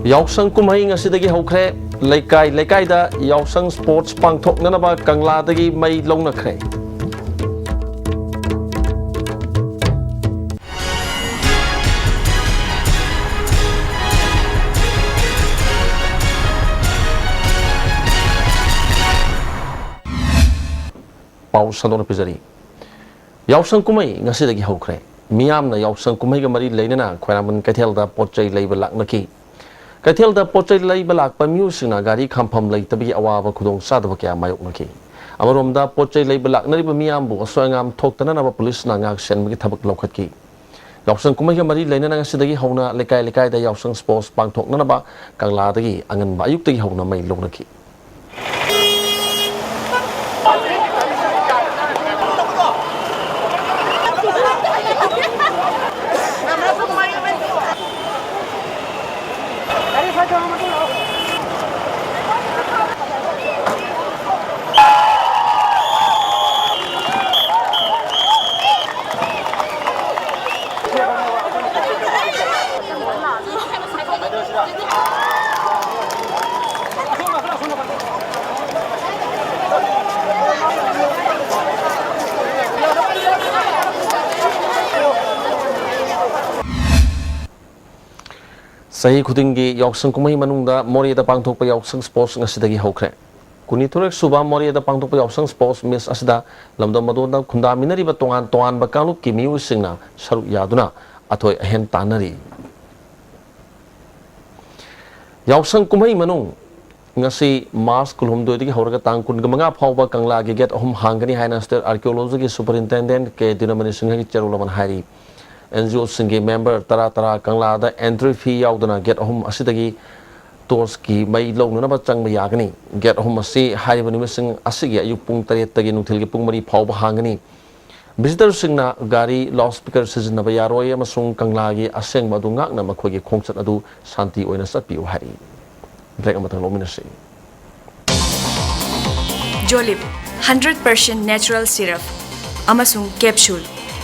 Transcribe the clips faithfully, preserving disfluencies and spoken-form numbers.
ꯌꯥꯎꯁꯪ ꯀꯨꯝꯍꯩ ꯉꯁꯤꯗꯒꯤ ꯍꯧꯈ꯭ꯔꯦ꯫ ꯂꯩꯀꯥꯏ ꯂꯩꯀꯥꯏꯗ ꯌꯥꯎꯁꯪ ꯁ꯭ꯄꯣꯔꯠꯁ ꯄꯥꯡꯊꯣꯛꯅꯅꯕ ꯀꯪꯂꯥꯗꯒꯤ ꯃꯩ ꯂꯧꯅꯈ꯭ꯔꯦ꯫ ꯄꯥꯎ ꯁꯟꯗꯣꯛꯅ ꯄꯤꯖꯔꯤ꯫ ꯌꯥꯎꯁꯪ ꯀꯨꯝꯍꯩ ꯉꯁꯤꯗꯒꯤ ꯍꯧꯈ꯭ꯔꯦ꯫ ꯃꯤꯌꯥꯝꯅ ꯌꯥꯎꯁꯪ ꯀꯨꯝꯍꯩꯒ ꯃꯔꯤ ꯂꯩꯅꯅ ꯈ꯭ꯋꯥꯏꯔꯝꯕꯟ ꯀꯩꯊꯦꯜꯗ ꯄꯣꯠ ꯆꯩ ꯂꯩꯕ ꯂꯥꯛꯅꯈꯤ꯫ ꯀꯩꯊꯦꯜꯗ ꯄꯣꯠ ꯆꯩ ꯂꯩꯕ ꯂꯥꯛꯄ ꯃꯤꯑꯣꯏꯁꯤꯡꯅ ꯒꯥꯔꯤ ꯈꯥꯝꯐꯝ ꯂꯩꯇꯕꯒꯤ ꯑꯋꯥꯕ ꯈꯨꯗꯣꯡ ꯆꯥꯗꯕ ꯀꯌꯥ ꯃꯥꯌꯣꯛꯅꯈꯤ꯫ ꯑꯃꯔꯣꯝꯗ, ꯄꯣꯠ ꯆꯩ ꯂꯩꯕ ꯂꯥꯛꯅꯔꯤꯕ ꯃꯤꯌꯥꯝꯕꯨ ꯑꯁꯣꯏ ꯑꯉꯥꯝ ꯊꯣꯛꯇꯅꯅꯕ ꯄꯨꯂꯤꯁꯅ ꯉꯥꯛ ꯁꯦꯟꯕꯒꯤ ꯊꯕꯛ ꯂꯧꯈꯠꯈꯤ꯫ ꯌꯥꯎꯁꯪ ꯀꯨꯝꯍꯩꯒ ꯃꯔꯤ ꯂꯩꯅꯅ ꯉꯁꯤꯗꯒꯤ ꯍꯧꯅ ꯂꯩꯀꯥꯏ ꯂꯩꯀꯥꯏꯗ ꯌꯥꯎꯁꯪ ꯁ꯭ꯄꯣꯔꯠꯁ ꯄꯥꯡꯊꯣꯛꯅꯅꯕ ꯀꯪꯂꯥꯗꯒꯤ ꯑꯉꯟꯕ ꯑꯌꯨꯛꯇꯒꯤ ꯍꯧꯅ ꯃꯩ ꯂꯧꯅꯈꯤ꯫ ꯆꯍꯤ ꯈꯨꯗꯤꯡꯒꯤ ꯌꯥꯎꯁꯪ ꯀꯨꯝꯍꯩ ꯃꯅꯨꯡꯗ ꯃꯣꯔꯦꯗ ꯄꯥꯡꯊꯣꯛꯄ ꯌꯥꯎꯁꯪ ꯁ꯭ꯄꯣꯔꯠꯁ ꯉꯁꯤꯗꯒꯤ ꯍꯧꯈ꯭ꯔꯦ꯫ ꯀꯨꯟꯅꯤꯊꯣꯏꯔꯛ ꯁꯨꯕ ꯃꯣꯔꯦꯗ ꯄꯥꯡꯊꯣꯛꯄ ꯌꯥꯎꯁꯪ ꯁ꯭ꯄꯣꯔꯠꯁ ꯃꯤꯠ ꯑꯁꯤꯗ ꯂꯝꯗꯝ ꯑꯗꯨꯗ ꯈꯨꯟꯗꯥꯃꯤꯟꯅꯔꯤꯕ ꯇꯣꯉꯥꯟ ꯇꯣꯉꯥꯟꯕ ꯀꯥꯡꯂꯨꯞꯀꯤ ꯃꯤꯑꯣꯏꯁꯤꯡꯅ ꯁꯔꯨꯛ ꯌꯥꯗꯨꯅ ꯑꯊꯣꯏ ꯑꯍꯦꯟ ꯇꯥꯟꯅꯔꯤ꯫ ꯌꯥꯎꯁꯪ ꯀꯨꯝꯍꯩ ꯃꯅꯨꯡ ꯉꯁꯤ ꯃꯥꯔꯆ ꯀꯨꯟꯍꯨꯝꯗꯣꯏꯗꯒꯤ ꯍꯧꯔꯒ ꯇꯥꯡ ꯀꯨꯟꯒ ꯃꯉꯥ ꯐꯥꯎꯕ ꯀꯪꯂꯥꯒꯤ ꯒꯦꯠ ꯑꯍꯨꯝ ꯍꯥꯡꯒꯅꯤ ꯍꯥꯏꯅ ꯁ꯭ꯇꯦꯠ ꯑꯥꯔꯀꯤꯑꯣꯂꯣꯖꯤꯒꯤ ꯁꯨꯄꯔꯤꯟꯇꯦꯟꯗꯦꯟꯠ ꯀꯦ ꯗꯤꯅꯃꯅꯤ ꯁꯤꯡꯍꯒꯤ ꯆꯦꯔꯣꯜ ꯑꯃꯅ ꯍꯥꯏꯔꯤ꯫ ꯑꯦꯟ ꯖꯤ ꯑꯣꯁꯤꯡꯒꯤ ꯃꯦꯝꯕꯔ ꯇꯔꯥ ꯇꯔꯥ ꯀꯪꯂꯥꯗ ꯑꯦꯟꯇ꯭ꯔꯤ ꯐꯤ ꯌꯥꯎꯗꯅ ꯒꯦꯠ ꯑꯍꯨꯝ ꯑꯁꯤꯗꯒꯤ ꯇꯣꯔꯆꯀꯤ ꯃꯩ ꯂꯧꯅꯅꯕ ꯆꯪꯕ ꯌꯥꯒꯅꯤ꯫ ꯒꯦꯠ ꯑꯍꯨꯝ ꯑꯁꯤ ꯍꯥꯏꯔꯤꯕ ꯅꯨꯃꯤꯠꯁꯤꯡ ꯑꯁꯤꯒꯤ ꯑꯌꯨꯛ ꯄꯨꯡ ꯇꯔꯦꯠꯇꯒꯤ ꯅꯨꯡꯊꯤꯜꯒꯤ ꯄꯨꯡ ꯃꯔꯤ ꯐꯥꯎꯕ ꯍꯥꯡꯒꯅꯤ꯫ ꯚꯤꯖꯤꯇꯔꯁꯤꯡꯅ ꯒꯥꯔꯤ, ꯂꯥꯎꯗ ꯁ꯭ꯄꯤꯀꯔ ꯁꯤꯖꯤꯟꯅꯕ ꯌꯥꯔꯣꯏ ꯑꯃꯁꯨꯡ ꯀꯪꯂꯥꯒꯤ ꯑꯁꯦꯡꯕ ꯑꯗꯨ ꯉꯥꯛꯅ ꯃꯈꯣꯏꯒꯤ ꯈꯣꯡꯆꯠ ꯑꯗꯨ ꯁꯥꯟꯇꯤ ꯑꯣꯏꯅ ꯆꯠꯄꯤꯌꯨ ꯍꯥꯏꯔꯤ꯫ ꯕ꯭ꯔꯦꯛ ꯑꯃꯇꯪ ꯂꯧꯃꯤꯟꯅꯁꯤ꯫ ꯖꯣꯂꯤꯞ ꯍꯟꯗ꯭ꯔꯦꯠ ꯄꯥꯔꯁꯦꯟ ꯅꯦꯆꯔꯦꯜ ꯁꯤꯔꯞ ꯑꯃꯁꯨꯡ ꯀꯦꯞꯁꯨꯜ꯫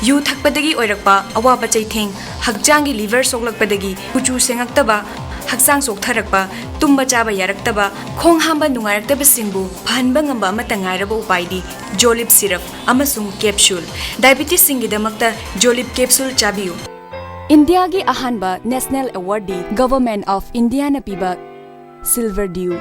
ꯌꯨ ꯊꯛꯄꯗꯒꯤ ꯑꯣꯏꯔꯛꯄ ꯑꯋꯥꯕ ꯆꯩꯊꯦꯡ, ꯍꯛꯆꯥꯡꯒꯤ ꯂꯤꯚꯔ ꯁꯣꯛꯂꯛꯄꯗꯒꯤ ꯀꯨꯆꯨ ꯁꯦꯡꯉꯛꯇꯕ, ꯍꯛꯆꯥꯡ ꯆꯣꯛꯊꯔꯛꯄ, ꯇꯨꯝꯕ ꯆꯥꯕ ꯌꯥꯔꯛꯇꯕ, ꯈꯣꯡ ꯍꯥꯝꯕ ꯅꯨꯡꯉꯥꯏꯔꯛꯇꯕꯁꯤꯡꯕꯨ ꯐꯍꯟꯕ ꯉꯝꯕ ꯑꯃꯠꯇ ꯉꯥꯏꯔꯕ ꯎꯄꯥꯏꯗꯤ ꯖꯣꯂꯤꯞ ꯁꯤꯔꯞ ꯑꯃꯁꯨꯡ ꯀꯦꯞꯁꯨꯜ꯫ ꯗꯥꯏꯕꯤꯇꯤꯁꯁꯤꯡꯒꯤꯗꯃꯛꯇ ꯖꯣꯂꯤꯞ ꯀꯦꯞꯁꯨꯜ ꯆꯥꯕꯤꯌꯨ꯫ ꯏꯟꯗꯤꯌꯥꯒꯤ ꯑꯍꯥꯟꯕ ꯅꯦꯁꯅꯦꯜ ꯑꯦꯋꯥꯔꯗꯗꯤ Government of Indiaꯅ ꯄꯤꯕ Silver Dew꯫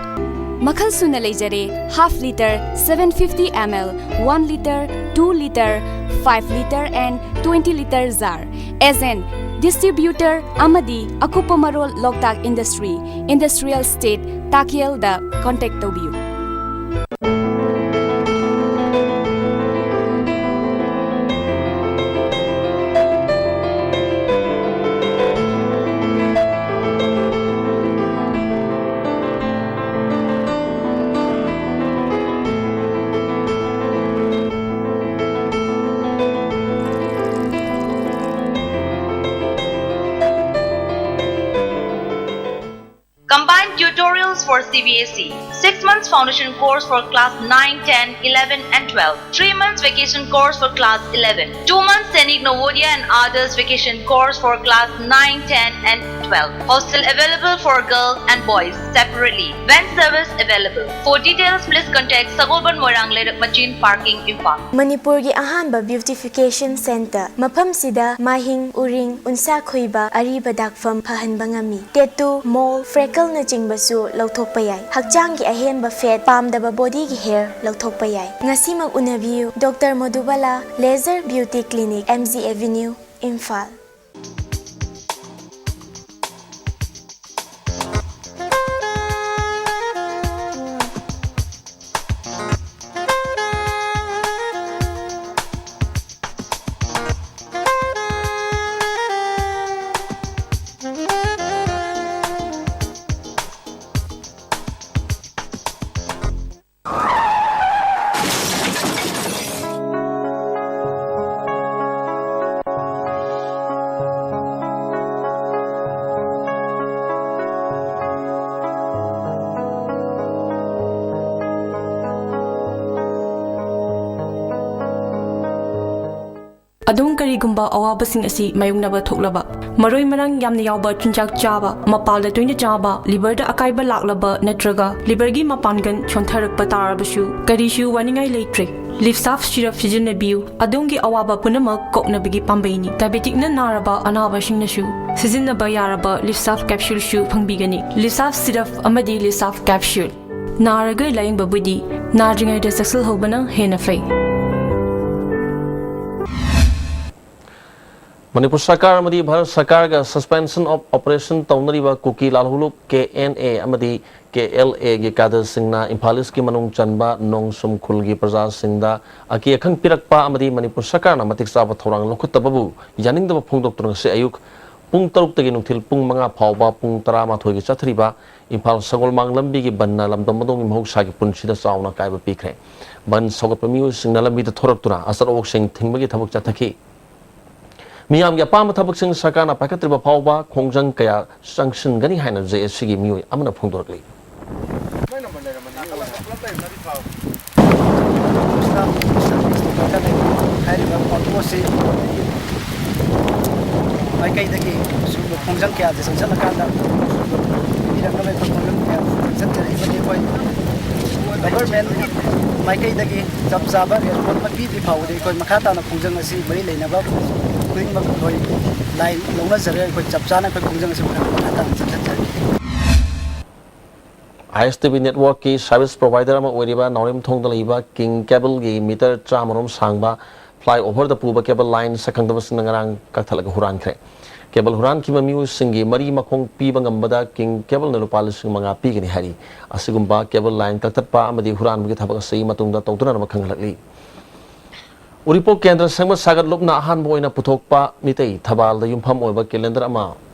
ꯃꯈꯜ ꯁꯨꯅ ꯂꯩꯖꯔꯦ: half liter, seven fifty ml, one liter, two liter, five liter and twenty liter jar꯫ Agent, distributor ꯑꯃꯗꯤ ꯑꯀꯨꯞꯄ ꯃꯔꯣꯜ ꯂꯣꯛꯇꯥꯛ ꯏꯟꯗꯁꯇ꯭ꯔꯤ, ꯏꯟꯗꯁꯇ꯭ꯔꯤꯌꯦꯜ ꯏꯁꯇꯦꯠ, ꯇꯥꯛꯌꯦꯜꯗ contact ꯇꯧꯕꯤꯌꯨ꯫ Combined tutorials for C B S E, six months foundation course for class nine, ten, eleven and twelve, three months vacation course for class eleven, two months Sainik Navodaya and Adarsh vacation course for class nine, ten and twelve. Hostel available for girls and boys separately. Van service available. For details, please contact Sagolband Moirang Leirak Machin Parking, Imphal. ꯃꯅꯤꯄꯨꯔꯒꯤ ꯑꯍꯥꯟꯕ beautification center꯫ ꯃꯐꯝꯁꯤꯗ ꯃꯥꯏꯍꯤꯡ, ꯎꯔꯤꯡ, ꯎꯟꯁꯥ ꯈꯣꯏꯕ, ꯑꯔꯤꯕ ꯗꯥꯛꯐꯝ ꯐꯍꯟꯕ ꯉꯝꯃꯤ꯫ Tattoo, mole, freckleꯅꯆꯤꯡꯕꯁꯨ ꯂꯧꯊꯣꯛꯄ ꯌꯥꯏ꯫ ꯍꯛꯆꯥꯡꯒꯤ ꯑꯍꯦꯟꯕ fat, ꯄꯥꯝꯗꯕ bodyꯒꯤ hair ꯂꯧꯊꯣꯛꯄ ꯌꯥꯏ꯫ ꯉꯁꯤꯃꯛ ꯎꯅꯕꯤꯌꯨ꯫ Doctor Madhubala Laser Beauty Clinic, M G Avenue, Imphal꯫ ꯑꯗꯣꯝ ꯀꯔꯤꯒꯨꯝꯕ ꯑꯋꯥꯕꯁꯤꯡ ꯑꯁꯤ ꯃꯥꯌꯣꯛꯅꯕ ꯊꯣꯛꯂꯕ, ꯃꯔꯣꯏ ꯃꯔꯥꯡ ꯌꯥꯝꯅ ꯌꯥꯎꯕ ꯆꯤꯟꯖꯥꯛ ꯆꯥꯕ, ꯃꯄꯥꯜꯗ ꯇꯣꯏꯅ ꯆꯥꯕ, ꯂꯤꯚꯔꯗ ꯑꯀꯥꯏꯕ ꯂꯥꯛꯂꯕ ꯅꯠꯇ꯭ꯔꯒ ꯂꯤꯚꯔꯒꯤ ꯃꯄꯥꯡꯒꯜ ꯁꯣꯟꯊꯔꯛꯄ ꯇꯥꯔꯕꯁꯨ, ꯀꯔꯤꯁꯨ ꯋꯥꯅꯤꯡꯉꯥꯏ ꯂꯩꯇ꯭ꯔꯦ꯫ ꯂꯤꯞꯁꯥꯐ ꯁꯤꯔꯞ ꯁꯤꯖꯤꯟꯅꯕꯤꯌꯨ, ꯑꯗꯣꯝꯒꯤ ꯑꯋꯥꯕ ꯄꯨꯝꯅꯃꯛ ꯀꯣꯛꯅꯕꯒꯤ ꯄꯥꯝꯕꯩꯅꯤ꯫ ꯗꯥꯏꯕꯦꯇꯤꯛꯅ ꯅꯥꯔꯕ ꯑꯅꯥꯕꯁꯤꯡꯅꯁꯨ ꯁꯤꯖꯤꯟꯅꯕ ꯌꯥꯔꯕ ꯂꯤꯞꯁꯥꯐ ꯀꯦꯞꯁꯨꯜꯁꯨ ꯐꯪꯕꯤꯒꯅꯤ꯫ ꯂꯤꯞꯁꯥꯐ ꯁꯤꯔꯞ ꯑꯃꯗꯤ ꯂꯤꯞꯁꯥꯐ ꯀꯦꯞꯁꯨꯜ꯫ ꯅꯥꯔꯒ ꯂꯥꯌꯦꯡꯕꯕꯨꯗꯤ ꯅꯥꯗ꯭ꯔꯤꯉꯩꯗ ꯆꯦꯛꯁꯤꯜꯍꯧꯕꯅ ꯍꯦꯟꯅ ꯐꯩ꯫ ꯃꯅꯤꯄꯨꯔ ꯁꯔꯀꯥꯔ ꯑꯃꯗꯤ ꯚꯥꯔꯠ ꯁꯔꯀꯥꯔꯒ Suspension of Operation ꯇꯧꯅꯔꯤꯕ ꯀꯨꯀꯤ ꯂꯥꯜꯍꯧꯂꯨꯞ ꯀꯦ ꯑꯦꯟ ꯑꯦ ꯑꯃꯗꯤ ꯀꯦ ꯑꯦꯜ ꯑꯦꯒꯤ ꯀꯥꯗꯔꯁꯤꯡꯅ ꯏꯝꯐꯥꯜ ꯏꯁꯀꯤ ꯃꯅꯨꯡ ꯆꯟꯕ ꯅꯣꯡꯁꯨꯝ ꯈꯨꯜꯒꯤ ꯄ꯭ꯔꯖꯥꯁꯤꯡꯗ ꯑꯀꯤ ꯑꯈꯪ ꯄꯤꯔꯛꯄ ꯑꯃꯗꯤ ꯃꯅꯤꯄꯨꯔ ꯁꯔꯀꯥꯔꯅ ꯃꯇꯤꯛ ꯆꯥꯕ ꯊꯧꯔꯥꯡ ꯂꯧꯈꯠꯇꯕꯕꯨ ꯌꯥꯅꯤꯡꯗꯕ ꯐꯣꯡꯗꯣꯛꯇꯨꯅ ꯉꯁꯤ ꯑꯌꯨꯛ ꯄꯨꯡ ꯇꯔꯨꯛꯇꯒꯤ ꯅꯨꯡꯊꯤꯜ ꯄꯨꯡ ꯃꯉꯥ ꯐꯥꯎꯕ ꯄꯨꯡ ꯇꯔꯥꯃꯥꯊꯣꯏꯒꯤ ꯆꯠꯊꯔꯤꯕ ꯏꯝꯐꯥꯜ ꯁꯒꯣꯜꯃꯥꯡ ꯂꯝꯕꯤꯒꯤ ꯕꯟꯅ ꯂꯝꯗꯝ ꯑꯗꯣꯝꯒꯤ ꯃꯍꯧꯁꯥꯒꯤ ꯄꯨꯟꯁꯤꯗ ꯆꯥꯎꯅ ꯑꯀꯥꯏꯕ ꯄꯤꯈ꯭ꯔꯦ꯫ ꯕꯟ ꯁꯧꯒꯠꯄ ꯃꯤꯑꯣꯏꯁꯤꯡꯅ ꯂꯝꯕꯤꯗ ꯊꯣꯔꯛꯇꯨꯅ ꯑꯆꯠ ꯑꯋꯣꯛꯁꯤꯡ ꯊꯤꯡꯕꯒꯤ ꯊꯕꯛ ꯆꯠꯊꯈꯤ꯫ ꯃꯤꯌꯥꯝꯒꯤ ꯑꯄꯥꯝꯕ ꯊꯕꯛꯁꯤꯡ ꯁꯔꯀꯥꯔꯅ ꯄꯥꯏꯈꯠꯇ꯭ꯔꯤꯕ ꯐꯥꯎꯕ ꯈꯣꯡꯖꯪ ꯀꯌꯥ ꯆꯪꯁꯤꯟꯒꯅꯤ ꯍꯥꯏꯅ ꯖꯦ ꯑꯦ ꯁꯤꯒꯤ ꯃꯤꯑꯣꯏ ꯑꯃꯅ ꯐꯣꯡꯗꯣꯔꯛꯂꯤ꯫ ꯍꯥꯏꯔꯤꯕ ꯄꯣꯠꯇꯨ ꯑꯁꯤ ꯃꯥꯏꯀꯩꯗꯒꯤ ꯁꯤꯒꯨꯝꯕ ꯈꯣꯡꯖꯪ ꯀꯌꯥꯁꯦ ꯆꯪꯁꯤꯜꯂꯀꯥꯟꯗ ꯄꯤꯔꯛꯅꯕ ꯑꯩꯈꯣꯏ ꯈꯣꯡꯖꯪ ꯀꯌꯥ ꯆꯪꯁꯤꯟꯖꯔꯛꯏꯕꯅꯤ꯫ ꯑꯩꯈꯣꯏ ꯒꯚꯔꯟꯃꯦꯟ ꯃꯥꯏꯀꯩꯗꯒꯤ ꯆꯞ ꯆꯥꯕ ꯔꯦꯁꯄꯣꯟꯁ ꯑꯃ ꯄꯤꯗ꯭ꯔꯤ ꯐꯥꯎꯕꯗꯤ ꯑꯩꯈꯣꯏ ꯃꯈꯥ ꯇꯥꯅ ꯈꯣꯡꯖꯪ ꯑꯁꯤ ꯃꯔꯤ ꯂꯩꯅꯕ ꯈꯨꯗꯤꯡꯃꯛ ꯑꯩꯈꯣꯏ ꯂꯥꯏꯟ ꯂꯧꯅꯖꯔꯦ꯫ ꯑꯩꯈꯣꯏ ꯆꯞ ꯆꯥꯅ ꯑꯩꯈꯣꯏ ꯈꯣꯡꯖꯪ ꯑꯁꯤ ꯃꯈꯥ ꯇꯥꯅ ꯆꯠꯊꯖꯔꯤ꯫ ꯑꯥꯏ ꯑꯦꯁ ꯇꯤ ꯚꯤ ꯅꯦꯠꯋꯥꯔꯛꯀꯤ ꯁꯥꯔꯚꯤꯁ ꯄ꯭ꯔꯣꯚꯥꯏꯗꯔ ꯑꯃ ꯑꯣꯏꯔꯤꯕ ꯅꯥꯎꯔꯦꯝꯊꯣꯡꯗ ꯂꯩꯕ ꯀꯤꯡ ꯀꯦꯕꯜꯒꯤ ꯃꯤꯇꯔ ꯆꯥꯝꯃꯔꯣꯝ ꯁꯥꯡꯕ ꯐ꯭ꯂꯥꯏ ꯑꯣꯚꯔꯗ ꯄꯨꯕ ꯀꯦꯕꯜ ꯂꯥꯏꯟ ꯁꯛꯈꯪꯗꯕꯁꯤꯡꯅ ꯉꯔꯥꯡ ꯀꯛꯊꯠꯂꯒ ꯍꯨꯔꯥꯟꯈ꯭ꯔꯦ꯫ ꯀꯦꯕꯜ ꯍꯨꯔꯥꯟꯈꯤꯕ ꯃꯤꯑꯣꯏꯁꯤꯡꯒꯤ ꯃꯔꯤ ꯃꯈꯣꯡ ꯄꯤꯕ ꯉꯝꯕꯗ ꯀꯤꯡ ꯀꯦꯕꯜꯅ ꯂꯨꯄꯥ ꯂꯤꯁꯤꯡ ꯃꯉꯥ ꯄꯤꯒꯅꯤ ꯍꯥꯏꯔꯤ꯫ ꯑꯁꯤꯒꯨꯝꯕ ꯀꯦꯕꯜ ꯂꯥꯏꯟ ꯀꯛꯊꯠꯄ ꯑꯃꯗꯤ ꯍꯨꯔꯥꯟꯕꯒꯤ ꯊꯕꯛ ꯑꯁꯤ ꯃꯇꯨꯡꯗ ꯇꯧꯗꯅꯕ ꯈꯪꯍꯜꯂꯛꯂꯤ꯫ ꯎꯔꯤꯄꯣꯛ ꯀꯦꯟꯗ꯭ꯔ ꯁꯦꯝꯒꯠ ꯁꯥꯒꯠ ꯂꯨꯞꯅ ꯑꯍꯥꯟꯕ ꯑꯣꯏꯅ ꯄꯨꯊꯣꯛꯄ ꯃꯤꯇꯩ ꯊꯕꯥꯜꯗ ꯌꯨꯝꯐꯝ ꯑꯣꯏꯕ ꯀꯦꯂꯦꯟꯗꯔ ꯑꯃ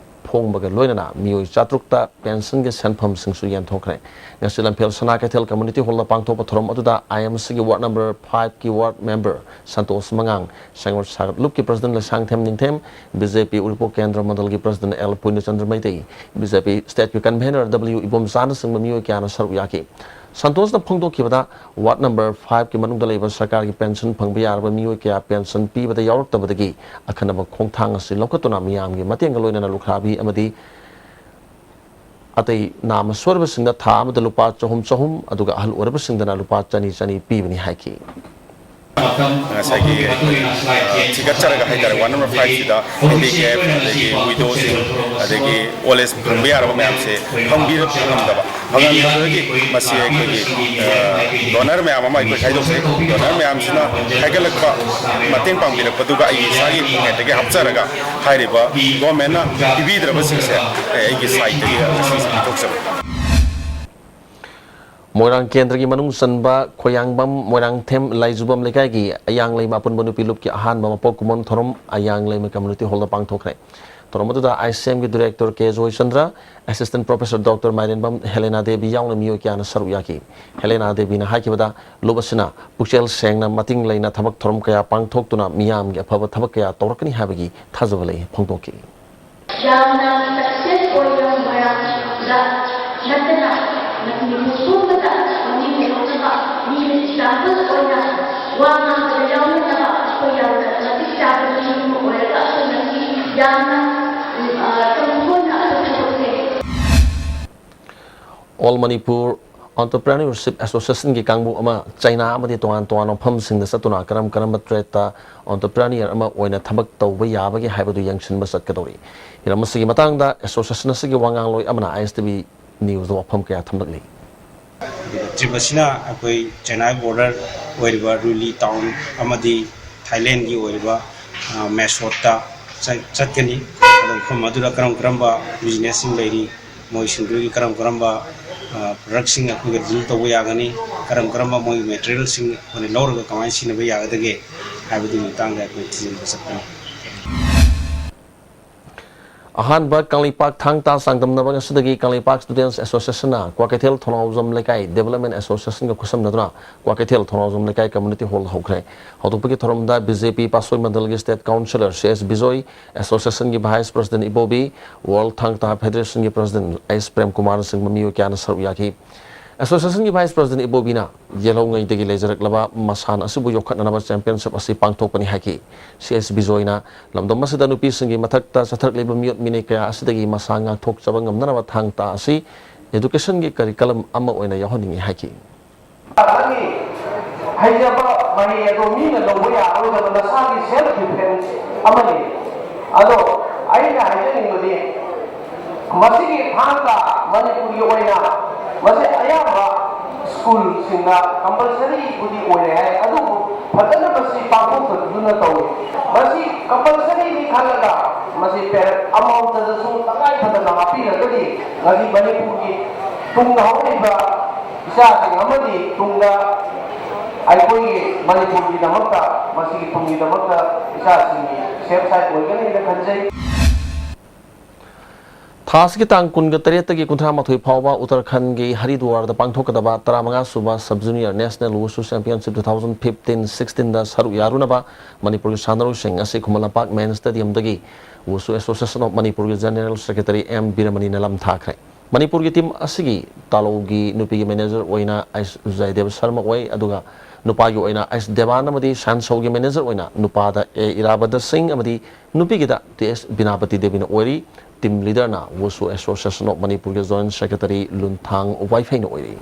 ꯐꯣꯡꯕꯒ ꯂꯣꯏꯅꯅ ꯃꯤꯑꯣꯏ ꯆꯥꯇ꯭ꯔꯨꯛꯇ ꯄꯦꯟꯁꯟꯒꯤ ꯁꯦꯟꯐꯝꯁꯤꯡꯁꯨ ꯌꯦꯟꯊꯣꯛꯈ꯭ꯔꯦ꯫ ꯉꯁꯤ ꯂꯝꯐꯦꯜ ꯁꯅꯥ ꯀꯩꯊꯦꯜ ꯀꯝꯃ꯭ꯌꯨꯅꯤꯇꯤ ꯍꯣꯜꯗ ꯄꯥꯡꯊꯣꯛꯄ ꯊꯧꯔꯝ ꯑꯗꯨꯗ ꯑꯥꯏ ꯑꯦꯝ ꯁꯤꯒꯤ ꯋꯥꯔꯗ ꯅꯝꯕꯔ ꯐꯥꯏꯚꯀꯤ ꯋꯥꯔꯗ ꯃꯦꯝꯕꯔ ꯁꯟꯇꯣꯁ ꯃꯉꯥꯡ, ꯁꯦꯝꯒꯠ ꯁꯥꯒꯠ ꯂꯨꯞꯀꯤ president Leishangthem Ningthem, B J P Uripok Kendra ꯃꯟꯗꯜꯒꯤ president L Purnachandra Meitei, B J P ꯁ꯭ꯇꯦꯠꯀꯤ ꯀꯟꯚꯦꯅꯔ ꯗꯕ꯭ꯂꯤꯌꯨ ꯏꯕꯣꯝꯆꯥꯅꯆꯤꯡꯕ ꯃꯤꯑꯣꯏ ꯀꯌꯥꯅ ꯁꯔꯨꯛ ꯌꯥꯈꯤ꯫ ꯁꯟꯇꯣꯁꯅ ꯐꯣꯡꯗꯣꯛꯈꯤꯕꯗ, ꯋꯥꯔꯗ ꯅꯝꯕꯔ ꯐꯥꯏꯚꯀꯤ ꯃꯅꯨꯡꯗ ꯂꯩꯕ ꯁꯔꯀꯥꯔꯒꯤ ꯄꯦꯟꯁꯟ ꯐꯪꯕ ꯌꯥꯔꯕ ꯃꯤꯑꯣꯏ ꯀꯌꯥ ꯄꯦꯟꯁꯟ ꯄꯤꯕꯗ ꯌꯥꯎꯔꯛꯇꯕꯗꯒꯤ ꯑꯈꯟꯅꯕ ꯈꯣꯡꯊꯥꯡ ꯑꯁꯤ ꯂꯧꯈꯠꯇꯨꯅ ꯃꯤꯌꯥꯝꯒꯤ ꯃꯇꯦꯡꯒ ꯂꯣꯏꯅꯅ ꯂꯨꯈ꯭ꯔꯥꯕꯤ ꯑꯃꯗꯤ ꯑꯇꯩ ꯅꯥꯝꯃ ꯁꯣꯏꯔꯕꯁꯤꯡꯗ ꯊꯥ ꯑꯃꯗ ꯂꯨꯄꯥ ꯆꯍꯨꯝ ꯆꯍꯨꯝ, ꯑꯗꯨꯒ ꯑꯍꯜ ꯑꯣꯏꯔꯕꯁꯤꯡꯗꯅ ꯂꯨꯄꯥ ꯆꯅꯤ ꯆꯅꯤ ꯄꯤꯕꯅꯤ ꯍꯥꯏꯈꯤ꯫ ꯉꯁꯥꯏꯒꯤ ꯑꯩꯈꯣꯏꯒꯤ, ꯑ, ꯊꯤꯒꯠꯆꯔꯒ ꯍꯥꯏꯇꯥꯔꯦ, ꯋꯥꯔꯗ ꯅꯝꯕꯔ ꯐꯥꯏꯚꯁꯤꯗ ꯍꯦꯟꯗꯤꯀꯦꯞ, ꯑꯗꯒꯤ ꯋꯤꯗꯣꯁꯤꯡ, ꯑꯗꯒꯤ ꯑꯣꯜ ꯑꯦꯖ ꯐꯪꯕ ꯌꯥꯔꯕ ꯃꯌꯥꯝꯁꯦ ꯐꯪꯕꯤꯔꯛꯄ ꯉꯝꯗꯕ, ꯐꯪꯍꯟꯗꯕꯗꯒꯤ ꯃꯁꯤ ꯑꯩꯈꯣꯏꯒꯤ, ꯑ, ꯗꯣꯅꯔ ꯃꯌꯥꯝ ꯑꯃ ꯑꯩꯈꯣꯏ ꯈꯥꯏꯗꯣꯛꯆꯩ꯫ ꯗꯣꯅꯔ ꯃꯌꯥꯝꯁꯤꯅ ꯍꯥꯏꯒꯠꯂꯛꯄ, ꯃꯇꯦꯡ ꯄꯥꯡꯕꯤꯔꯛꯄꯗꯨꯒ ꯑꯩꯒꯤ ꯏꯁꯥꯒꯤ ꯄꯣꯀꯦꯠꯇꯒꯤ ꯍꯥꯞꯆꯔꯒ ꯍꯥꯏꯔꯤꯕ ꯒꯣꯔꯃꯦꯟꯅ ꯄꯤꯕꯤꯗ꯭ꯔꯕꯁꯤꯡꯁꯦ ꯑꯩꯒꯤ ꯁꯥꯏꯠꯇꯒꯤ ꯉꯁꯤꯁꯦ ꯄꯤꯊꯣꯛꯆꯕꯅꯤ꯫ ꯃꯣꯏꯔꯥꯡ ꯀꯦꯟꯗ꯭ꯔꯒꯤ ꯃꯅꯨꯡ ꯆꯟꯕ ꯈꯣꯌꯥꯡꯕꯝ, ꯃꯣꯏꯔꯥꯡꯊꯦꯝ, ꯂꯥꯏꯖꯨꯕꯝ ꯂꯩꯀꯥꯏꯒꯤ ꯑꯌꯥꯡꯂꯩꯃ ꯑꯄꯨꯟꯕ ꯅꯨꯄꯤ ꯂꯨꯞꯀꯤ ꯑꯍꯥꯟꯕ ꯃꯄꯣꯛ ꯀꯨꯝꯑꯣꯟ ꯊꯧꯔꯝ ꯑꯌꯥꯡꯂꯩꯃ ꯀꯝꯃ꯭ꯌꯨꯅꯤꯇꯤ ꯍꯣꯜꯗ ꯄꯥꯡꯊꯣꯛꯈ꯭ꯔꯦ꯫ ꯊꯧꯔꯝ ꯑꯗꯨꯗ ꯑꯥꯏ ꯁꯤ ꯑꯦꯝꯒꯤ ꯗꯤꯔꯦꯛꯇꯔ ꯀꯦ Joychandra, assistant professor doctor ꯃꯥꯏꯔꯦꯟꯕꯝ, ꯍꯦꯂꯦꯅꯥ Devi ꯌꯥꯎꯅ ꯃꯤꯑꯣꯏ ꯀꯌꯥꯅ ꯁꯔꯨꯛ ꯌꯥꯈꯤ꯫ ꯍꯦꯂꯦꯅꯥ ꯗꯦꯕꯤꯅ ꯍꯥꯏꯈꯤꯕꯗ, ꯂꯨꯞ ꯑꯁꯤꯅ ꯄꯨꯛꯆꯦꯜ ꯁꯦꯡꯅ, ꯃꯇꯤꯡ ꯂꯩꯅ ꯊꯕꯛ ꯊꯧꯔꯝ ꯀꯌꯥ ꯄꯥꯡꯊꯣꯛꯇꯨꯅ ꯃꯤꯌꯥꯝꯒꯤ ꯑꯐꯕ ꯊꯕꯛ ꯀꯌꯥ ꯇꯧꯔꯛꯀꯅꯤ ꯍꯥꯏꯕꯒꯤ ꯊꯥꯖꯕ ꯂꯩ ꯐꯣꯡꯗꯣꯛꯈꯤ꯫ ꯌꯥꯝꯅ ꯁꯛꯁꯦꯁ ꯑꯣꯏꯅ ꯃꯣꯏꯔꯥꯡꯗ ꯅꯠꯇꯅ ꯃꯅꯤꯄꯨꯔ ꯄꯨꯝꯕꯗ ꯃꯃꯤꯡ ꯂꯩꯍꯧꯅꯕ, ꯃꯤꯅ ꯑꯦꯛꯖꯥꯝꯄꯜ ꯑꯣꯏꯅ ꯋꯥ ꯉꯥꯡꯕꯗ ꯌꯥꯎꯅꯅꯕ ꯑꯩꯈꯣꯏ ꯌꯥꯝꯅ ꯃꯇꯤꯛ ꯆꯥꯕ ꯃꯤ ꯑꯃ ꯑꯣꯏꯔꯒ ꯑꯩꯈꯣꯏ ꯉꯁꯤ ꯌꯥꯝꯅ, ꯎꯝ, ꯑ, ꯇꯝꯊꯣꯛꯅ ꯑꯩꯈꯣꯏ ꯊꯕꯛꯁꯦ꯫ All Manipur Entrepreneurship Associationꯒꯤ ꯀꯥꯡꯕꯨ ꯑꯃ ꯆꯩꯅꯥ ꯑꯃꯗꯤ ꯇꯣꯉꯥꯟ ꯇꯣꯉꯥꯟꯕ ꯃꯐꯝꯁꯤꯡꯗ ꯆꯠꯇꯨꯅ ꯀꯔꯝ ꯀꯔꯝꯕ ꯇ꯭ꯔꯦꯗꯇ ꯑꯣꯟꯇꯔꯄ꯭ꯔꯦꯅꯤꯌꯔ ꯑꯃ ꯑꯣꯏꯅ ꯊꯕꯛ ꯇꯧꯕ ꯌꯥꯕꯒꯦ ꯍꯥꯏꯕꯗꯨ ꯌꯦꯡꯁꯤꯟꯕ ꯆꯠꯀꯗꯧꯔꯤ꯫ ꯍꯤꯔꯝ ꯑꯁꯤꯒꯤ ꯃꯇꯥꯡꯗ ꯑꯦꯁꯣꯁꯤꯌꯦꯁꯟ ꯑꯁꯤꯒꯤ ꯋꯥꯉꯥꯡꯂꯣꯏ ꯑꯃꯅ ꯑꯥꯏ ꯑꯦꯁ ꯇꯤ ꯚꯤ ꯅ꯭ꯌꯨꯁꯇ ꯋꯥꯐꯝ ꯀꯌꯥ ꯊꯝꯂꯛꯂꯤ꯫ ꯇ꯭ꯔꯤꯞ ꯑꯁꯤꯅ ꯑꯩꯈꯣꯏ ꯆꯦꯟꯅꯥꯏ ꯕꯣꯔꯗꯔ ꯑꯣꯏꯔꯤꯕ ꯔꯨꯏꯂꯤ ꯇꯥꯎꯟ ꯑꯃꯗꯤ ꯊꯥꯏꯂꯦꯟꯒꯤ ꯑꯣꯏꯔꯤꯕ, ꯑ, ꯃꯦꯁꯣꯠꯇ ꯆꯠ-, ꯆꯠꯀꯅꯤ꯫ ꯑꯗꯣ ꯃꯐꯝ ꯑꯗꯨꯗ ꯀꯔꯝ ꯀꯔꯝꯕ ꯕꯤꯖꯤꯅꯦꯁꯁꯤꯡ ꯂꯩꯔꯤ, ꯃꯣꯏꯁꯤꯡꯗꯨꯒꯤ ꯀꯔꯝ ꯀꯔꯝꯕ, ꯑ, ꯄ꯭ꯔꯗꯛꯁꯤꯡ ꯑꯩꯈꯣꯏꯒ ꯗꯤꯜ ꯇꯧꯕ ꯌꯥꯒꯅꯤ, ꯀꯔꯝ ꯀꯔꯝꯕ ꯃꯣꯏꯒꯤ ꯃꯦꯇꯔꯤꯌꯦꯜꯁꯤꯡ ꯑꯩꯈꯣꯏꯅ ꯂꯧꯔꯒ ꯀꯃꯥꯏꯅ ꯁꯤꯖꯤꯟꯅꯕ ꯌꯥꯒꯗꯒꯦ ꯍꯥꯏꯕꯗꯨꯒꯤ ꯃꯇꯥꯡꯗ ꯑꯩꯈꯣꯏ ꯊꯤꯖꯤꯟꯕ ꯆꯠꯄꯅꯤ꯫ ꯑꯍꯥꯟꯕ ꯀꯪꯂꯩꯄꯥꯛ ꯊꯥꯡ ꯇꯥ ꯆꯥꯡꯗꯝꯅꯕ ꯉꯁꯤꯗꯒꯤ ꯀꯪꯂꯩꯄꯥꯛ ꯁ꯭ꯇꯨꯗꯦꯟꯠꯁ ꯑꯦꯁꯣꯁꯤꯌꯦꯁꯟꯅ ꯀ꯭ꯋꯥꯀꯩꯊꯦꯜ ꯊꯣꯡꯅꯥꯎꯖꯝ ꯂꯩꯀꯥꯏ ꯗꯦꯕꯂꯞꯃꯦꯟꯠ ꯑꯦꯁꯣꯁꯤꯌꯦꯁꯟꯒ ꯈꯨꯠꯁꯝꯅꯗꯨꯅ ꯀ꯭ꯋꯥꯀꯩꯊꯦꯜ ꯊꯣꯡꯅꯥꯎꯖꯝ ꯂꯩꯀꯥꯏ ꯀꯝꯃ꯭ꯌꯨꯅꯤꯇꯤ ꯍꯣꯜꯗ ꯍꯧꯈ꯭ꯔꯦ꯫ ꯍꯧꯗꯣꯛꯄꯒꯤ ꯊꯧꯔꯝꯗ ꯕꯤ ꯖꯦ ꯄꯤ ꯄꯥꯠꯁꯣꯏ ꯃꯟꯗꯜꯒꯤ state councillor C S Bijoy, ꯑꯦꯁꯣꯁꯤꯌꯦꯁꯟꯒꯤ vice president Ibobi, world Thang Ta ꯐꯦꯗꯔꯦꯁꯟꯒꯤ president ꯑꯩꯁ ꯄ꯭ꯔꯦꯝ ꯀꯨꯃꯥꯔꯅꯆꯤꯡꯕ ꯃꯤꯑꯣꯏ ꯀꯌꯥꯅ ꯁꯔꯨꯛ ꯌꯥꯈꯤ꯫ ꯑꯦꯁꯣꯁꯤꯌꯦꯁꯟꯒꯤ ꯚꯥꯏꯁ ꯄ꯭ꯔꯁꯤꯗꯦꯟꯠ ꯏꯕꯣꯕꯤꯅ ꯌꯦꯜꯍꯧꯉꯩꯗꯒꯤ ꯂꯩꯖꯔꯛꯂꯕ ꯃꯁꯥꯟꯅ ꯑꯁꯤꯕꯨ ꯌꯣꯛꯈꯠꯅꯅꯕ ꯆꯦꯝꯄꯤꯌꯟꯁꯤꯞ ꯑꯁꯤ ꯄꯥꯡꯊꯣꯛꯄꯅꯤ ꯍꯥꯏꯈꯤ꯫ ꯁꯤ ꯑꯦꯁ ꯕꯤꯖꯣꯏꯅ ꯂꯝꯗꯝ ꯑꯁꯤꯗ ꯅꯨꯄꯤꯁꯤꯡꯒꯤ ꯃꯊꯛꯇ ꯆꯠꯊꯔꯛꯂꯤꯕ ꯃꯤꯑꯣꯠ ꯃꯤꯅꯩ ꯀꯌꯥ ꯑꯁꯤꯗꯒꯤ ꯃꯁꯥ ꯉꯥꯛꯊꯣꯛꯆꯕ ꯉꯝꯅꯅꯕ ꯊꯥꯡ ꯇꯥ ꯑꯁꯤ ꯑꯦꯗꯨꯀꯦꯁꯟꯒꯤ ꯀꯔꯤꯀꯂꯝ ꯑꯃ ꯑꯣꯏꯅ ꯌꯥꯎꯍꯟꯅꯤꯡꯏ ꯍꯥꯏꯈꯤ꯫ ꯅꯪꯒꯤ ꯍꯩꯖꯕ ꯃꯍꯩ ꯑꯗꯣ ꯃꯤꯅ ꯂꯧꯕ ꯌꯥꯔꯣꯏꯗꯕ ꯅꯁꯥꯒꯤ ꯁꯦꯜꯐ ꯗꯤꯐꯦꯟꯁ ꯑꯃꯅꯤ꯫ ꯑꯗꯣ ꯑꯩꯅ ꯍꯥꯏꯖꯅꯤꯡꯕꯗꯤ, ꯃꯁꯤꯒꯤ ꯊꯥꯡ ꯇꯥ ꯃꯅꯤꯄꯨꯔꯒꯤ ꯑꯣꯏꯅ ꯃꯁꯤ ꯑꯌꯥꯝꯕ ꯁ꯭ꯀꯨꯜꯁꯤꯡꯗ ꯀꯝꯄꯜꯁꯔꯤꯕꯨꯗꯤ ꯑꯣꯏꯔꯦ ꯍꯥꯏ, ꯑꯗꯨꯕꯨ ꯐꯖꯅ ꯃꯁꯤ ꯄꯥꯡꯊꯣꯛꯇꯗꯨꯅ ꯇꯧꯏ꯫ ꯃꯁꯤ ꯀꯝꯄꯜꯁꯔꯤꯅꯤ ꯈꯜꯂꯒ ꯃꯁꯤ ꯄꯦꯔꯦꯟꯠ ꯑꯃꯃꯝꯇꯗꯁꯨ ꯇꯉꯥꯏ ꯐꯗꯅ ꯍꯥꯞꯄꯤꯔꯒꯗꯤ ꯉꯁꯤ ꯃꯅꯤꯄꯨꯔꯒꯤ ꯇꯨꯡꯗ ꯍꯧꯔꯛꯏꯕ ꯏꯆꯥꯁꯤꯡ ꯑꯃꯗꯤ ꯇꯨꯡꯗ ꯑꯩꯈꯣꯏꯒꯤ ꯃꯅꯤꯄꯨꯔꯒꯤꯗꯃꯛꯇ, ꯃꯁꯤꯒꯤ ꯇꯨꯡꯒꯤꯗꯃꯛꯇ ꯏꯆꯥꯁꯤꯡꯒꯤ ꯁꯦꯐ ꯁꯥꯏꯠ ꯑꯣꯏꯒꯅꯤꯅ ꯈꯟꯖꯩ꯫ ꯊꯥ ꯑꯁꯤꯒꯤ ꯇꯥꯡ ꯀꯨꯟꯒ ꯇꯔꯦꯠꯇꯒꯤ ꯀꯨꯟꯊ꯭ꯔꯥ ꯃꯥꯊꯣꯏ ꯐꯥꯎꯕ ꯎꯠꯇꯔꯈꯟꯒꯤ ꯍꯔꯤꯗ꯭ꯋꯥꯔꯗ ꯄꯥꯡꯊꯣꯛꯀꯗꯕ ꯇꯔꯥꯃꯉꯥ ꯁꯨꯕ Sub Junior National Wushu Championship two thousand fifteen sixteen ꯗ ꯁꯔꯨꯛ ꯌꯥꯔꯨꯅꯕ ꯃꯅꯤꯄꯨꯔꯒꯤ ꯁꯥꯟꯅꯔꯣꯏꯁꯤꯡ ꯑꯁꯤ ꯈꯨꯃꯟ ꯂꯝꯄꯥꯛ ꯃꯦꯟ ꯁ꯭ꯇꯦꯗꯤꯌꯝꯗꯒꯤ Wushu Association of ꯃꯅꯤꯄꯨꯔꯒꯤ ꯖꯦꯅꯦꯔꯦꯜ ꯁꯦꯀ꯭ꯔꯦꯇꯔꯤ ꯑꯦꯝ ꯕꯤꯔꯃꯅꯤꯅ ꯂꯝ ꯊꯥꯈ꯭ꯔꯦ꯫ ꯃꯅꯤꯄꯨꯔꯒꯤ ꯇꯤꯝ ꯑꯁꯤꯒꯤ ꯇꯥꯂꯧꯒꯤ ꯅꯨꯄꯤꯒꯤ ꯃꯦꯅꯦꯖꯔ ꯑꯣꯏꯅ ꯑꯩꯁ ꯖꯌꯗꯦꯕ ꯁꯔꯃ ꯑꯣꯏ, ꯑꯗꯨꯒ ꯅꯨꯄꯥꯒꯤ ꯑꯣꯏꯅ ꯑꯩꯁ ꯗꯦꯕꯥꯟ ꯑꯃꯗꯤ ꯁꯥꯟꯁꯧꯒꯤ ꯃꯦꯅꯦꯖꯔ ꯑꯣꯏꯅ ꯅꯨꯄꯥꯗ ꯑꯦ ꯏꯔꯥꯕꯗ ꯁꯤꯡ ꯑꯃꯗꯤ ꯅꯨꯄꯤꯒꯤꯗ ꯇꯤ ꯑꯦꯁ ꯕꯤꯅꯥꯄꯇꯤ ꯗꯦꯕꯤꯅ ꯑꯣꯏꯔꯤ꯫ ꯇꯤꯝ ꯂꯤꯗꯔꯅ Wushu Association of ꯃꯅꯤꯄꯨꯔꯒꯤ ꯖꯣꯏꯟꯠ ꯁꯦꯀ꯭ꯔꯦꯇꯔꯤ ꯂꯨꯟꯊꯥꯡ ꯋꯥꯏꯐꯩꯅ ꯑꯣꯏꯔꯤ꯫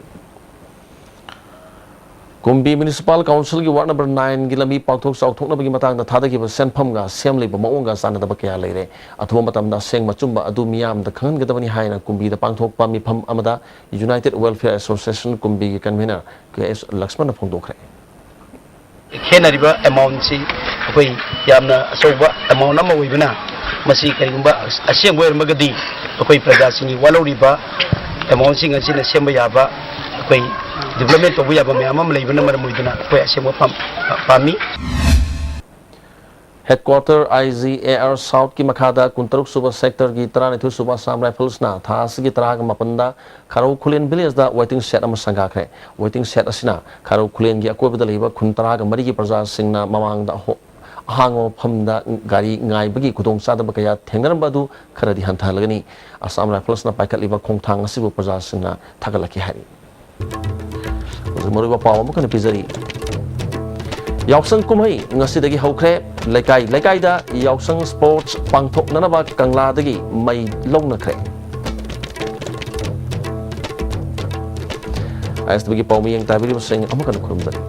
ꯀꯨꯝꯕꯤ ꯃ꯭ꯌꯨꯅꯤꯁꯤꯄꯥꯜ ꯀꯥꯎꯟꯁꯤꯜꯒꯤ ꯋꯥꯔꯗ ꯅꯝꯕꯔ ꯅꯥꯏꯟꯒꯤ ꯂꯝꯕꯤ ꯄꯥꯛꯊꯣꯛ ꯆꯥꯎꯊꯣꯛꯅꯕꯒꯤ ꯃꯇꯥꯡꯗ ꯊꯥꯗꯈꯤꯕ ꯁꯦꯟꯐꯝꯒ ꯁꯦꯝꯂꯤꯕ ꯃꯑꯣꯡꯒ ꯆꯥꯟꯅꯗꯕ ꯀꯌꯥ ꯂꯩꯔꯦ꯫ ꯑꯊꯨꯕ ꯃꯇꯝꯗ ꯑꯁꯦꯡꯕ ꯑꯆꯨꯝꯕ ꯑꯗꯨ ꯃꯤꯌꯥꯝꯗ ꯈꯪꯍꯟꯒꯗꯕꯅꯤ ꯍꯥꯏꯅ ꯀꯨꯝꯕꯤꯗ ꯄꯥꯡꯊꯣꯛꯄ ꯃꯤꯐꯝ ꯑꯃꯗ United Welfare Association ꯀꯨꯝꯕꯤꯒꯤ ꯀꯟꯚꯤꯅꯔ ꯀꯦ ꯑꯦꯁ ꯂꯛꯁꯃꯟꯅ ꯐꯣꯡꯗꯣꯛꯈ꯭ꯔꯦ꯫ ꯈꯦꯠꯅꯔꯤꯕ ꯑꯦꯃꯥꯎꯟꯁꯤ ꯑꯩꯈꯣꯏ ꯌꯥꯝꯅ ꯑꯆꯧꯕ ꯑꯦꯃꯥꯎꯟ ꯑꯃ ꯑꯣꯏꯕꯅ, ꯃꯁꯤ ꯀꯔꯤꯒꯨꯝꯕ ꯑꯁꯦꯡꯕ ꯑꯣꯏꯔꯝꯃꯒꯗꯤ ꯑꯩꯈꯣꯏ ꯄ꯭ꯔꯖꯥꯁꯤꯡꯒꯤ ꯋꯥꯠꯍꯧꯔꯤꯕ ꯑꯦꯃꯥꯎꯟꯁꯤꯡ ꯑꯁꯤꯅ ꯁꯦꯝꯕ ꯌꯥꯕ ꯑꯩꯈꯣꯏ ꯗꯤꯕ꯭ꯂꯞꯃꯦꯟ ꯇꯧꯕ ꯌꯥꯕ ꯃꯌꯥꯝ ꯑꯃ ꯂꯩꯕꯅ ꯃꯔꯝ ꯑꯣꯏꯗꯨꯅ ꯑꯩꯈꯣꯏ ꯑꯁꯦꯡꯕ ꯄꯥꯝ-, ꯄꯥꯝꯃꯤ꯫ Headquarter I G A R ꯁꯥꯎꯠꯀꯤ ꯃꯈꯥꯗ ꯀꯨꯟꯇꯔꯨꯛ ꯁꯨꯕ ꯁꯦꯛꯇꯔꯒꯤ ꯇꯔꯥꯅꯤꯊꯣꯏ ꯁꯨꯕ ꯑꯁꯥꯝ ꯔꯥꯏꯐꯜꯁꯅ ꯊꯥ ꯑꯁꯤꯒꯤ ꯇꯔꯥꯒ ꯃꯥꯄꯟꯗ ꯈꯥꯔꯧ ꯈꯨꯂꯦꯟ ꯚꯤꯂꯦꯖꯇ ꯋꯦꯇꯤꯡ ꯁꯦꯗ ꯑꯃ ꯁꯪꯒꯥꯈ꯭ꯔꯦ꯫ ꯋꯦꯇꯤꯡ ꯁꯦꯗ ꯑꯁꯤꯅ ꯈꯥꯔꯧ ꯈꯨꯂꯦꯟꯒꯤ ꯑꯀꯣꯏꯕꯗ ꯂꯩꯕ ꯈꯨꯟ ꯇꯔꯥꯒ ꯃꯔꯤꯒꯤ ꯄ꯭ꯔꯖꯥꯁꯤꯡꯅ ꯃꯃꯥꯡꯗ ꯑꯍꯣ-, ꯑꯍꯥꯡꯕ ꯃꯐꯝꯗ ꯒꯥꯔꯤ ꯉꯥꯏꯕꯒꯤ ꯈꯨꯗꯣꯡꯆꯥꯗꯕ ꯀꯌꯥ ꯊꯦꯡꯅꯔꯝꯕ ꯑꯗꯨ ꯈꯔꯗꯤ ꯍꯟꯊꯍꯜꯂꯒꯅꯤ꯫ ꯑꯁꯥꯝ ꯔꯥꯏꯐꯜꯁꯅ ꯄꯥꯏꯈꯠꯂꯤꯕ ꯈꯣꯡꯊꯥꯡ ꯑꯁꯤꯕꯨ ꯄ꯭ꯔꯖꯥꯁꯤꯡꯅ ꯊꯥꯒꯠꯂꯛꯈꯤ ꯍꯥꯏꯔꯤ꯫ ꯍꯧꯖꯤꯛ ꯃꯔꯨꯑꯣꯏꯕ ꯄꯥꯎ ꯑꯃꯈꯛ ꯄꯤꯖꯔꯤ꯫ ꯌꯥꯎꯁꯪ ꯀꯨꯝꯍꯩ ꯉꯁꯤꯗꯒꯤ ꯍꯧꯈ꯭ꯔꯦ꯫ ꯂꯩꯀꯥꯏ ꯂꯩꯀꯥꯏꯗ ꯌꯥꯎꯁꯪ ꯁ꯭ꯄꯣꯔꯠꯁ ꯄꯥꯡꯊꯣꯛꯅꯅꯕ ꯀꯪꯂꯥꯗꯒꯤ ꯃꯩ ꯂꯧꯅꯈ꯭ꯔꯦ꯫ ꯑꯥꯏ ꯑꯦꯁ ꯇꯤꯚꯤꯒꯤ ꯄꯥꯎ ꯃꯤꯠꯌꯦꯡ ꯇꯥꯕꯤꯔꯤꯕꯁꯤꯡ ꯑꯃꯨꯛ ꯍꯟꯅ ꯈꯨꯔꯨꯝꯖꯔꯤ꯫